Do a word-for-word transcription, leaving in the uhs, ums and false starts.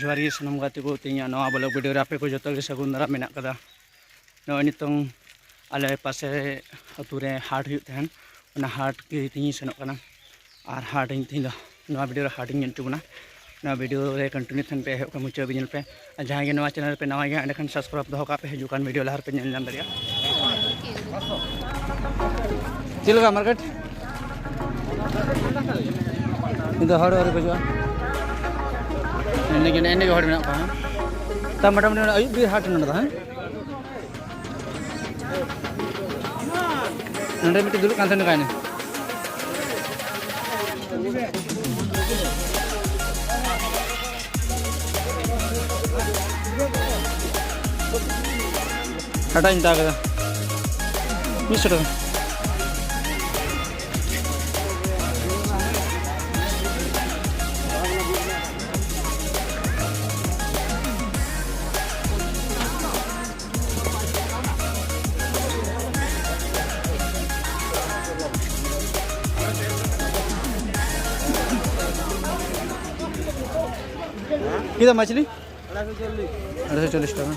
ᱡᱚᱦᱟᱨ ᱜᱮ ᱥᱟᱱᱟᱢ ᱜᱟᱛᱮ ᱠᱚ, ᱛᱮᱦᱮᱧᱟᱜ ᱱᱚᱣᱟ ᱵᱞᱚᱜ ᱵᱷᱤᱰᱤᱭᱳ ᱨᱮ ᱟᱯᱮ ᱠᱚ ᱡᱚᱛᱚ ᱜᱮ ᱥᱟᱹᱜᱩᱱ ᱫᱟᱨᱟᱢ ᱢᱮᱱᱟᱜ ᱠᱟᱫᱟ᱾ ᱱᱚᱜᱼᱚᱭ ᱱᱤᱛᱚᱝ ᱟᱞᱮ ᱯᱟᱥᱮ ᱟᱹᱛᱩ ᱨᱮ ᱦᱟᱴ ᱦᱩᱭᱩᱜ ᱛᱟᱦᱮᱱ, ᱚᱱᱟ ᱦᱟᱴ ᱜᱮ ᱛᱮᱦᱮᱧ ᱥᱮᱱᱚᱜ ᱠᱟᱱᱟ᱾ ᱟᱨ ᱦᱟᱴ ᱤᱧ ᱛᱮᱦᱮᱧ ᱫᱚ ᱱᱚᱣᱟ ᱵᱷᱤᱰᱤᱭᱳ ᱨᱮ ᱦᱟᱴ ᱤᱧ ᱧᱮᱞ ᱦᱚᱪᱚ ᱵᱚᱱᱟ᱾ ᱱᱚᱣᱟ ᱵᱷᱤᱰᱤᱭᱳ ᱨᱮ ᱠᱚᱱᱴᱤᱱᱤᱭᱩ ᱛᱟᱦᱮᱱ ᱯᱮ, ᱮᱦᱚᱵ ᱠᱷᱚᱱ ᱢᱩᱪᱟᱹᱫ ᱦᱟᱹᱵᱤᱡ ᱧᱮᱞ ᱯᱮ᱾ ᱟᱨ ᱡᱟᱦᱟᱸᱭ ᱜᱮ ᱱᱚᱣᱟ ᱪᱮᱱᱮᱞ ᱨᱮᱯᱮ ᱱᱟᱣᱟ ᱜᱮᱭᱟ, ᱮᱸᱰᱮᱠᱷᱟᱱ ᱥᱟᱵᱥᱠᱨᱟᱭᱤᱵ ᱫᱚᱦᱚ ᱠᱟᱜ ᱯᱮ, ᱦᱤᱡᱩᱜ ᱠᱟᱱ ᱵᱷᱤᱰᱤᱭᱳ ᱞᱟᱦᱟ ᱨᱮᱯᱮ ᱧᱮᱞ ᱧᱟᱢ ᱫᱟᱲᱮᱭᱟᱜᱼᱟ᱾ ᱪᱮᱫ ᱞᱮᱠᱟ ᱢᱟᱨᱠᱮᱴ? ᱱᱤᱛ ᱫᱚ ᱦᱚᱲ ᱟᱹᱣᱨᱤ ᱠᱚ ᱦᱤᱡᱩᱜᱼᱟ᱾ ᱮᱱᱮ ᱜᱮ, ᱮᱱᱮ ᱜᱮ ᱦᱚᱲ ᱢᱮᱱᱟᱜ ᱠᱚᱣᱟ, ᱦᱮᱸ᱾ ᱛᱟ ᱢᱚᱴᱟᱢᱩᱴᱤ ᱱᱚᱰᱮ ᱟᱹᱭᱩᱵ ᱵᱮᱲ ᱦᱟᱴ ᱱᱚᱰᱮ ᱫᱚ, ᱦᱮᱸ᱾ ᱱᱚᱰᱮ ᱢᱤᱫᱴᱮᱡ ᱫᱩᱲᱩᱵ ᱠᱟᱱ ᱛᱟᱦᱮᱱ ᱠᱟᱭ ᱱᱮ᱾ ᱦᱟᱴᱟᱜ ᱤᱧ ᱦᱟᱛᱟᱣ ᱠᱮᱫᱟ, ᱢᱤᱫ ᱥᱚ ᱴᱟᱠᱟ᱾ ᱠᱤᱫᱟ ᱢᱟᱪᱷᱞᱤ? ᱟᱲᱟᱭᱥᱚ ᱪᱚᱞᱞᱤᱥ ᱴᱟᱠᱟ᱾